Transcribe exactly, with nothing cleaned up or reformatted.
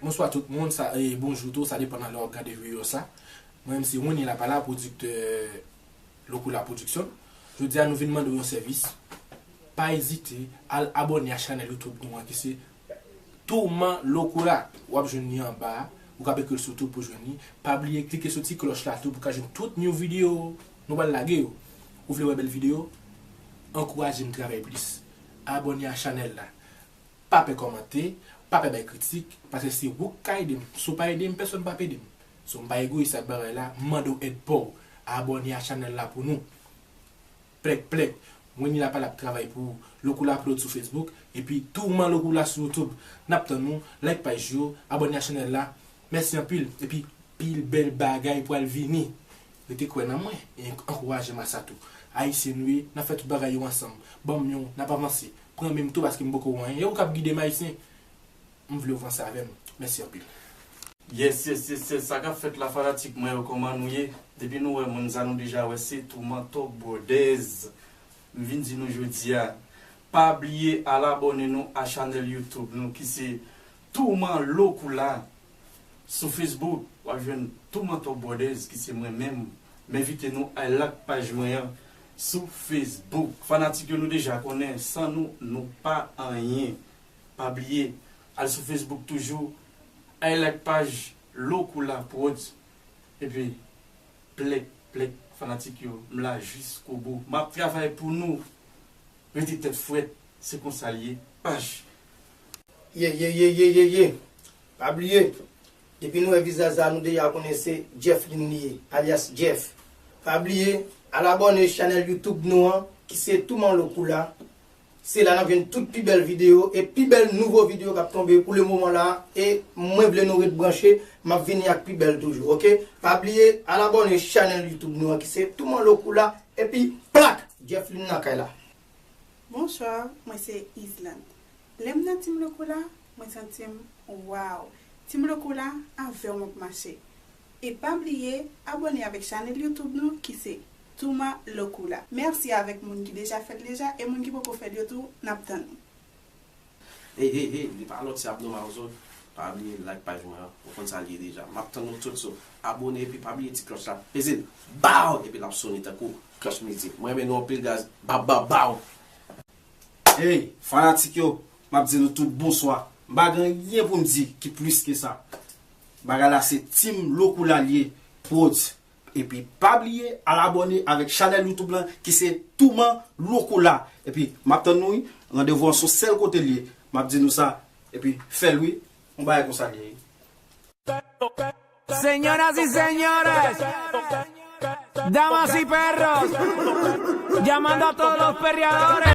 Bonswa tout moun, sa, e bonjou tou, sa depann nan lè w ap gade videyo sa. Mwen menm se Wenny Lapala, pwodiktè Lokoula Production. Jodi a nou vin mande w yon sèvis. Pa ezite, al abòne a chanèl YouTube nou an ki se Touman Lokoula. W ap jwenn li anba a. Ou ka ekri l sou YouTube pou jwenn li. Pa bliye klike sou ti klòch la tou pou ka jwenn tout new videyo nou pral lage yo. Ou vle wè bèl videyo? Ankouraje m travay plis. Abòne a chanèl la. Pa pè kòmante, pa pè bay kritik, paske se ou k ka ede m. Si w pa ede m, pèsonn p ap ede m. So, m pa egoyis ak bagay la, m mande w èd pa w. Abòne a chanèl la pou nou. Plèk, plèk. Wenny Lapala ap travay pou ou. Lokoula Prod sou Facebook, epi Touman Lokoula sou YouTube. N ap tann nou, like paj yo, abòne a chanèl la. Mèsi anpil, epi pil bèl bagay pral vini. Rete kwè nan mwen, e ankouraje m a sa tou. Ayisyen nou ye, n ap fè tout bagay yo ansanm. Ban m yon, n ap avanse. Pran men m tou paske m poko wè anyen. E ou k ap gide m, Ayisyen. M vle w vanse avè m. Mèsi anpil. Yes, yes, yes, yes. Sa k ap fèt la, fanatik mwen yo, kòman nou ye? Depi nou wè moun sa, nou deja wè se Touman Top Brothers. M vin di nou jodi a, pa bliye al abòne nou a chanèl YouTube nou ki se Touman Lokoula. Sou Facebook, w ap jwenn Touman Top Brothers ki se mwen menm. M envite nou al like paj mwen an sou Facebook. Fanatik yo, nou deja konnen, san nou, nou pa anyen. Pa bliye, al sou Facebook toujou, al like paj Lokoula Prod. Epi, plèk, plèk, fanatik yo, m la jiskobou. M ap travay pou nou. Rete tèt frèt, se konsa l ye. Paj. Ye, ye, ye, ye, ye, ye. Pa bliye, depi nou wè vizaj sa, nou deja konnen se Jefflin li ye, alyas Jeff. Pa bliye, al abòne chanèl YouTube nou an, ki se Touman Lokoula. Se la n ap jwenn tout pi bèl videyo e pi bèl nouvo videyo k ap tonbe pou le moman la. E mwen vle nou ret branche, m ap vini ak pi bèl toujou, oke? Pa bliye, al abòne chanèl YouTube nou an ki se Touman Lokoula. Epi, plak! Jefflin nan kay la. Bonswa, mwen se Island. Lè m nan Team Lokoula, mwen santi m wow. Team Lokoula, avè w m ap mache. E pa bliye, abòne avèk chanèl YouTube nou ki se Touman Lokoula. Mèsi avèk moun ki deja fè l deja e moun ki poko fè l yo tou, n ap tann nou. Hey, hey, hey, li pa lòt, se Abnormal Zone. Pa bliye like paj mwen an. Ou konn sa l ye deja. M ap tann nou tout, so abòne epi pa bliye ti klòch la. Peze l. Baw! Epi l ap sone tankou klòch midi. Mwen renmen nou anpil, guys. Baw, baw, baw! Hey, fanatik yo, m ap di nou tout bonswa. M pa gen anyen pou m di ki plis ke sa. Bagay la se Team Lokoula l ye, Prod. Epi pa bliye al abòne avèk chanèl YouTube lan ki se Touman Lokoula. Epi m ap tann nou wi. Randevou an se yon sèl kote l ye. M ap di nou sa. Epi fè l wi. Yon bagay konsa l ye wi. Señoras y señores, damas y perros, llamando a todos los perreadores.